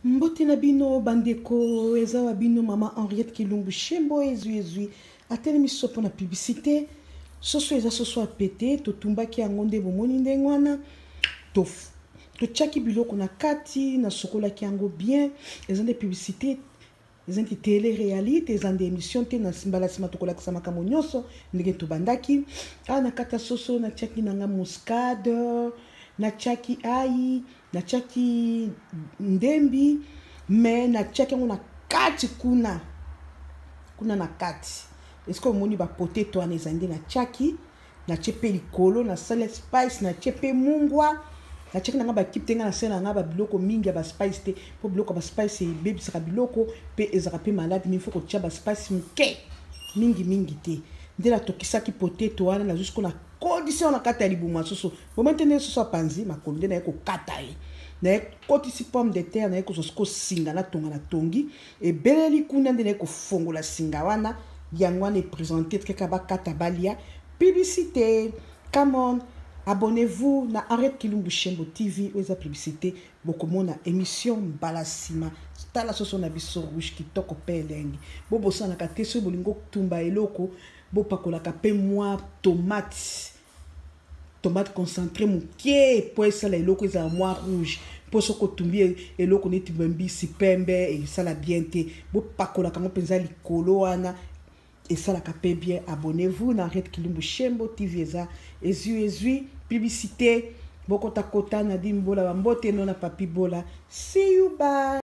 Mbote na bino bandeko, eza wa bino mama Henriette Kilumbu Shembo. Ezwi ezwi atelemi so mpo na publicité. Soso eza soso ya pete, totumbaki yango nde bomoni ndenge wana, totiaki biloko na kati, nasokolaki yango bien. Eza nde publicité, eza neti télé réalité, eza nde émission te. Na mbala nsima tokolakisa makambo nyonso ndenge tobandaki. Awa na kati ya soso natiaki nanga muscade, natiaki ail, natiaki ndembi, mais natiaki yango na kati kuna kuna na kati. Esika omoni bapoteto wana, ezali nde natiaki, natie mpe likolo, nasali spice, natie mpe mungwa, natiaki nanga bakipe te. Ngai nasala nanga babiloko mingi ya baspice te, mpo biloko ya baspice ebebisaka biloko mpe ezalaka mpe malade mingi. Faut kotia baspice moke, mingimingi te. Nde natokisaki poteto wana, nazwi siko nakodisi yango na kati ya libumu ya soso. Bomoi te nde soso apanzi makolo, nde naye kokata ye, naye kotisi pomme de terre, naye kozwa siko singa, natonga, natongi ebeleli kuna, nde naye kofongola singa wana. Yango wana eprésente kaka, bakata balia. Publicité, come on, abonnez-vous na Henriette Kilumbu Shembo TV. Oyo eza publicité, bokomona émission mbala nsima. Tala soso na biso rouge, kitoko mpe elengi. Bobosanaka te, soki bolingi otumba eloko, bopakolaka mpe mwa tomate, tomate concentré moke, mpo esala eloko ezala mwa rouge. Mpo soki otumbi eloko neti mbisi pembe, esala bien te. Bopakolaka yango mpenza likolo wana, esalaka mpe bien. Abonnez-vous na Henriette Kilumbu Shembo TV. Eza ezwi ezwi publicité, bokotakota. Nadine Bola, bambote no na Papi Bola. See you, bye.